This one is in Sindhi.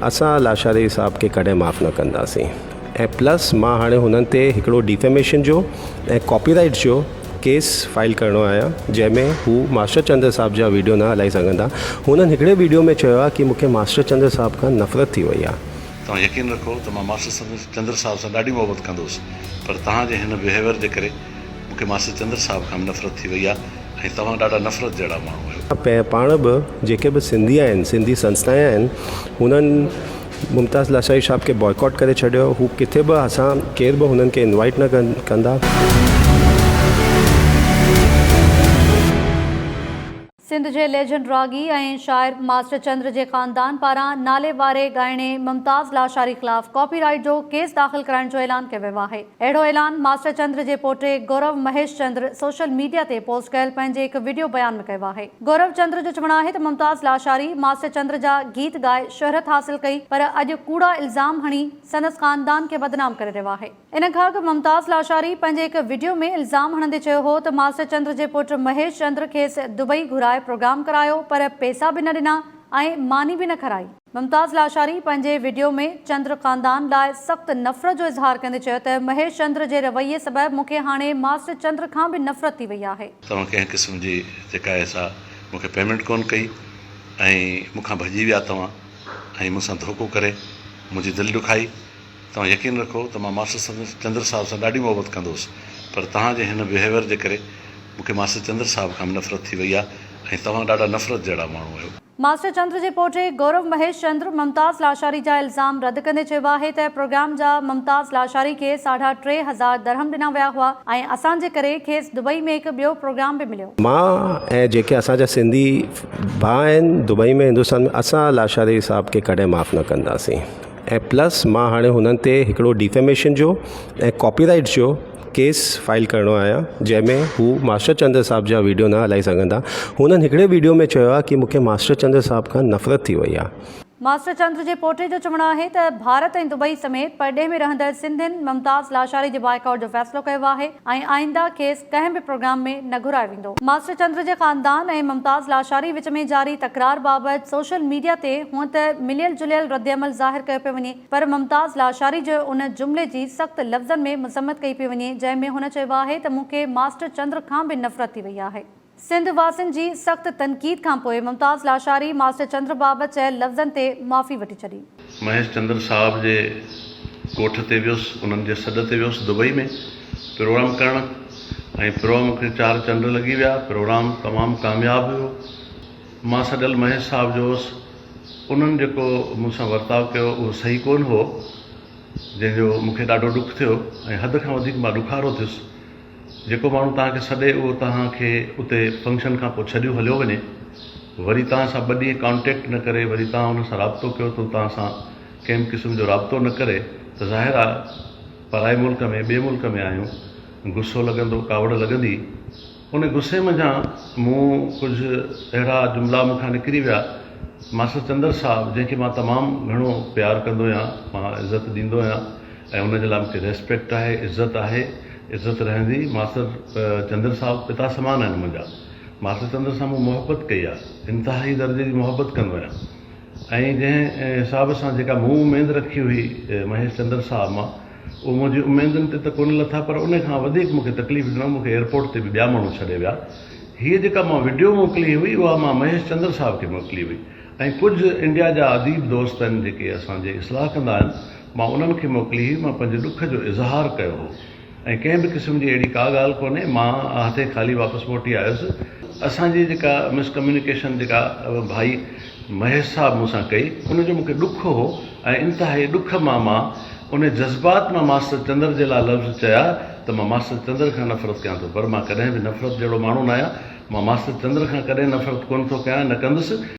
اسان لاشاري صاحب کي ڪڏهن معاف نه ڪنداسين ۽ پلس مان هاڻي هنن تي هڪڙو ڊيفيميشن جو ۽ ڪاپي رائيٽس جو ڪيس فائل ڪرڻو آهيان جنهن ۾ هو ماسٽر چندر صاحب جا ويڊيو نه هلائي سگهندا هنن هڪڙي ويڊيو ۾ چيو آهي ڪي مون کي ماسٽر چندر صاحب کان نفرت ٿي وئي آهي. توهان يقين رکو ته مان ماسٽر چندر صاحب سان ڏاڍي محبت ڪندو هوس پر توهان جي هن بهيويئر جي ڪري مون کي ماسٽر چندر صاحب کان به نفرت ٿي وئي آهي ۽ توهان ڏاڍا نفرت جهڙا ماڻهو آهيو. پاڻ به جيڪي به سنڌي آهن سنڌي سنسٿائين آهن هنن ممتاز لاشاري صاحب کي بائيڪاٽ ڪري ڇڏيو هو ڪٿي به اسان ڪير به هنن کي انوائيٽ نه ڪندا. سنڌ جي ليجنڊ راڳي ۽ شاعر ماسٽر چندر جي خاندان پاران نالي واري ڳائڻي ممتاز لاشاري خلاف ڪاپي رائيٽ جو ڪيس داخل ڪرائڻ جو اعلان ڪيو ويو آهي. اهڙو اعلان ماسٽر چندر جي پوٽي گورو مهيش چندر سوشل ميڊيا تي پوسٽ ڪيل پنهنجي هڪ وڊيو بيان ۾ ڪيو آهي. گورو چندر جو چوڻ آهي ته ممتاز لاشاري ماسٽر چندر جا گيت ڳائي شهرت حاصل ڪئي پر اڄ ڪوڙا الزام هڻي سندس خاندان کي بدنام ڪري رهيو آهي. ان کان اڳ ممتاز لاشاري پنهنجي هڪ وڊيو ۾ الزام هڻندي چيو هو ته ماسٽر چندر جي پٽ مهيش چندر کيس دبئي گهرائي پروگرام ڪرايو پر پئسا به نه ڏنا ۽ ماني به نه کارائي. ممتاز لاشاري پنهنجي وڊيو ۾ چندر خاندان لاء سخت نفرت جو اظهار ڪندي چيو ته مهيش چندر جي رويي سبب مون کي هاڻي ماسٽر چندر کان به نفرت ٿي وئي آهي. توهان ڪنهن قسم جي جيڪا آهي سا مون کي پيمينٽ ڪونه ڪئي ۽ مون کان ڀڄي ويا توهان ۽ مون سان ڌوڪو ڪري منهنجي دل ڏکائي. توهان يقين رکو ته مان ماسٽر چندر صاحب سان ڏاڍي محبت ڪندو هوس پر توهان جي هن بهيويئر جي ڪري مون کي ماسٽر چندر صاحب کان به نفرت ٿي وئي آهي ۽ توهان ڏاڍا نفرت جهڙا ماڻهو آهيو. ماسٽر چندر جي پوٽي گورو مهيش چندر ممتاز لاشاري جا الزام رد ڪندي چيو آهي ته پروگرام جا ممتاز لاشاري کي ساڍا 3000 درهم ڏنا ويا هئا ۽ اسان جي ڪري کيس دبئي ۾ هڪ ٻيو پروگرام به مليو. مان ۽ جيڪي اسان جا سنڌي ڀاء آهن دبئي ۾ هندستان ۾ اسان لاشاري صاحب کي ڪڏهن معاف نه ڪنداسين. ۽ پلس مان هاڻي هنن تي هڪڙو ڊيفيميشن جو ۽ ڪاپي رائيٽس جو ڪيس فائل ڪرڻو آهيان جنهن ۾ هو ماسٽر چندر صاحب جا ويڊيو نه هلائي سگهندا هنن هڪڙي ويڊيو ۾ چيو آهي ڪي مون کي ماسٽر چندر صاحب کان نفرت ٿي وئي آهي. ماسٽر چندر جي پوٽي جو چوڻ آهي ته ڀارت ۽ دبئي سميت پرڏيهه ۾ رهندڙ سنڌين ممتاز لاشاري جي بائيڪاٽ جو فيصلو ڪيو آهي ۽ آئنده کيس ڪنهن به پروگرام ۾ نه گهرايو ويندو. ماسٽر چندر جي خاندان ۽ ممتاز لاشاري وچ ۾ جاري تڪرار بابت سوشل ميڊيا تي هونء ته مليل جليل ردعمل ظاهر ڪيو پيو وڃي پر ممتاز لاشاري جي ان جملي جي سخت لفظن ۾ مذمت ڪئي پئي وڃي جنهن ۾ هن چيو آهي ته مون کي ماسٽر چندر کان به نفرت ٿي وئي آهي. سنڌ واسين جي سخت تنقيد کان پوء ممتاز لاشاري ماسٽر چندر بابت چيل لفظن تي معافي وٺي ڇڏي. مهيش چندر صاحب جي ڳوٺ تي ويس، انهن جي سڏ تي ويس دبئي ۾ پروگرام ڪرڻ ۽ پروگرام کي چار چنڊ لڳي ويا، پروگرام تمام ڪامياب ويو. مان سڏيل مهيش صاحب جو هوس، انهن جيڪو مون سان ورتاء ڪيو اهو صحيح ڪونه هو، جنهن جو مون کي ڏاڍو ڏک ٿيو ۽ حد کان وڌيڪ مان ڏکارو ٿيس. جيڪو ماڻهو توهان کي سڏي اهو توهان کي اتي فنڪشن کان پوء ڇڏيو هليو وڃي وري توهان سان ٻه ڏينهن ڪانٽيڪٽ نه ڪري وري توهان ان سان رابطو ڪيو ته توهان سان ڪنهن به قسم جو رابطو نه ڪري ته ظاهر آ پرائي ملڪ ۾ ٻئي ملڪ ۾ آهيون غصو لڳندو ڪاوڙ لڳندي ان غصي منجهان مون ڪجهه اهڙا جملا مون کان نڪري ويا ماسٽر چندر صاحب جنهن کي مان تمام گهڻو پيار ڪندو آهيان مان عزت ڏيندو آهيان ۽ ان جي لاء مون کي ريسپيڪٽ آهي، عزت آهي، عزت رهندي، ماستر چندر صاحب پتا سمان آهن منهنجا، ماستر چندر سان مون محبت ڪئي آهي، انتهائي درجي جي محبت ڪندو آهيان ۽ جنهن حساب سان جيڪا مون اميد رکي هئي مهيش چندر صاحب مان اهو منهنجي اميدن تي ته ڪونه لٿا پر ان کان وڌيڪ مون کي تڪليف ڏنو، مون کي ايئرپورٽ تي به ٻيا ماڻهو ڇڏي ويا، هيء جيڪا مان وڊيو موڪلي هئي اها مان مهيش چندر صاحب کي موڪلي هئي ۽ ڪجهه انڊيا جا اديب دوست آهن جيڪي اسان جي اصلاح ڪندا آهن مان انهن کي موڪلي هئي، مان پنهنجي ڏک جو اظهار ڪيو هو ۽ ڪنهن به قسم جي اهڙي ڪا ڳالهه ڪونهي، مان هٿين خالي واپس موٽي آيس. اسان جي جيڪا مس ڪميونيڪيشن جيڪا ڀائي مهيش صاحب مون سان ڪئي، ان جو مون کي ڏک هو ۽ انتهائي ڏک مان مان ان جذبات مان ماستر چندر جي لاء لفظ چيا ته مان ماستر چندر کان نفرت ڪيان ٿو پر مان ڪڏهن به نفرت جهڙو ماڻهو ناهيان، مان ماستر چندر کان ڪڏهن نفرت ڪونه ٿو ڪيان نه ڪندس.